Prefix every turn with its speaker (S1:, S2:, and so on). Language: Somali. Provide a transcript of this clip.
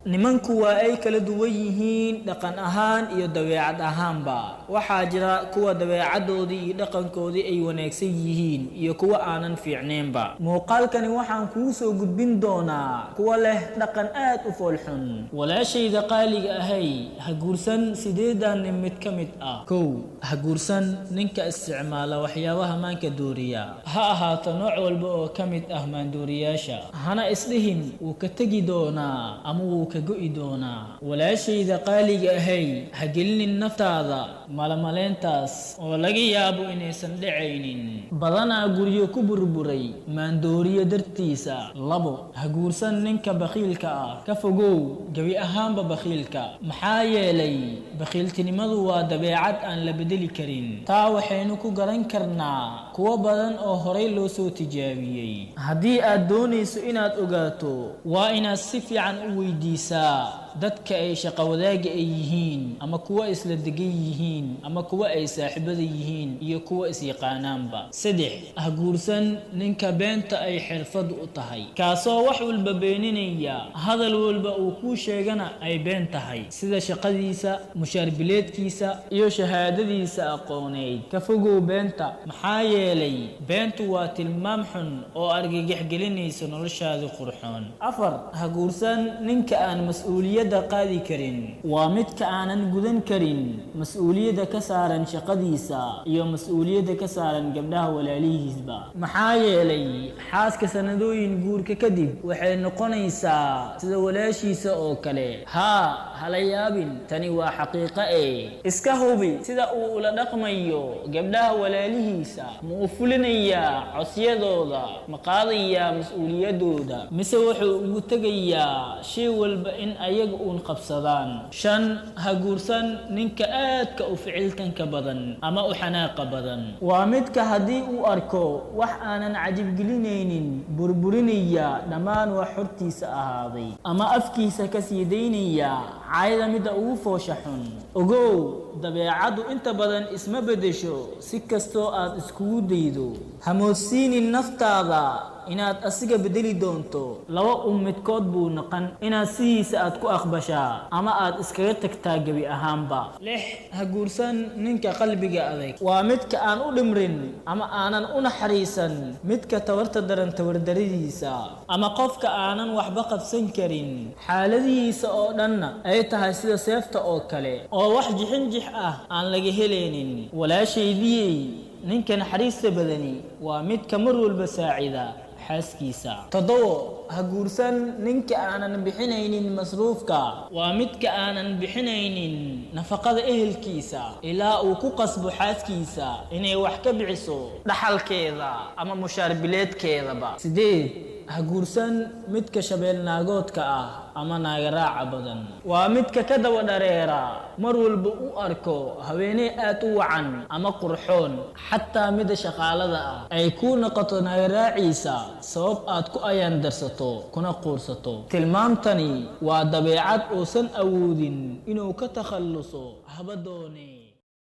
S1: Nimanku waa ay kala duwan yihiin dhaqan ahaan iyo dabeecad ahaanba. Waxaa jira kuwa dabeecaddoodii iyo dhaqankoodii ay wanaagsan yihiin iyo kuwa aanan fiicnaynba. Muuqaalkani waxaan kuu soo gudbin doonaa kuwa leh dhaqan aad u foolxun. Walaashayda qaaliga ahay, ha guursan sideedan nin mid ka mid ah. Kow, ha guursan ninka isticmaala waxyaabaha maanka dooriya, ha ahaato nooc walba oo ka mid ah maandooriyaasha. Hana isdhihin wuu ka tegi doonaa ama wuu ka go'i doonaa. Walaashayda qaaliga ahay, ha gelinin naftaada malamaleyntaas oo laga yaabo inaysan dhacaynin. Badanaa guryo ku burburay maandooriyo dartiisa. Labo, ha guursan ninka bakhiilka ah. Ka fogow gebi ahaanba bakhiilka, maxaa yeelay bakhiiltinimadu waa dabeecad aan la bedeli karin. Taa waxaynu ku garan karnaa kuwo badan oo horay loo soo tijaabiyey. Haddii aad doonayso inaad ogaato, waa inaad si fiican u weydiisaa dadka ay shaqo wadaagga ay yihiin, ama kuwa isla degan yihiin, ama kuwa ay saaxiibada yihiin, iyo kuwa is-yaqaanaanba. Saddex, ha guursan ninka beenta ay xirfad u tahay, kaasoo wax walba beeninaya, hadal walba uu kuu sheegana ay been tahay, sida shaqadiisa, mushaar bileedkiisa iyo shahaadadiisa aqooneyd. Ka fogow beenta, maxaa yeelay beentu waa tilmaam xun oo argagax gelinaysa noloshaada qurxoon. Afar, ha guursan ninka aan mas-uuliyadda qaadi karin. Waa midka aanan gudan karin mas-uuliyadda ka saaran shaqadiisa iyo mas-uuliyadda ka saaran gabdhaha walaalihiisba, maxaa yeelay xaaska sanadooyin guurka kadib waxay noqonaysaa sida walaashiisa oo kale. Haa, hala yaabin, tani waa xaqiiqo. Ee iska hubi sida uu ula dhaqmayo gabdhaha walaalihiisa. Ma uu fulinayaa codsiyadooda? Ma qaadayaa mas-uuliyaddooda, mise wuxuu ugu tegayaa shay walba in ayaga uun qabsadaan? Shan, ha guursan ninka aadka u ficiltanka badan ama u xanaaqa badan. Waa midka haddii uu arko wax aanan cajibgelinaynin burburinaya dhammaan wax hortiisa ahaaday, ama afkiisa ka sii daynaya caayada midda ugu foosha xun. Ogow, dabeecaddu inta badan isma beddesho si kastoo aad iskugu daydo. Hamoodsiinin naftaada inaad asiga bedeli doonto. Laba un midkood buu noqon: inaad sidiisa aad ku aqbashaa ama aad iskaga tagtaa gebi ahaanba. Lix, ha guursan ninka qalbiga adag. Waa midka aan u dhimrin ama aanan u naxariisan midka tabarta daran tabardaradiisa, ama qofka aanan waxba qabsan karin, xaaladihiisa oo dhanna ay tahay sida seefta oo kale oo wax jixinjix ah aan laga helaynin. Walaashaydiyey, ninka naxariista badani waa midka mar walba saacida xaaskiisa. Toddobo, ha guursan ninka aanan bixinaynin masruufka. Waa midka aanan bixinaynin nafaqada ehelkiisa ilaa uu ku qasbo xaaskiisa inay wax ka bixiso dhaxalkeeda ama mushaar bileedkeedaba. Sideed, ha guursan midka shabeelnaagoodka ah ama naagaraaca badan. Waa midka ka daba dhareera mar walba u arko haweeney aad u wacan ama qurxoon, xataa midda shaqaalada ah ay kuu noqoto naagaraaciisa sabab aad ku ayaan darsato kuna quursato. Tilmaamtani waa dabeecad uusan awoodin inuu ka takhalluso haba doonee.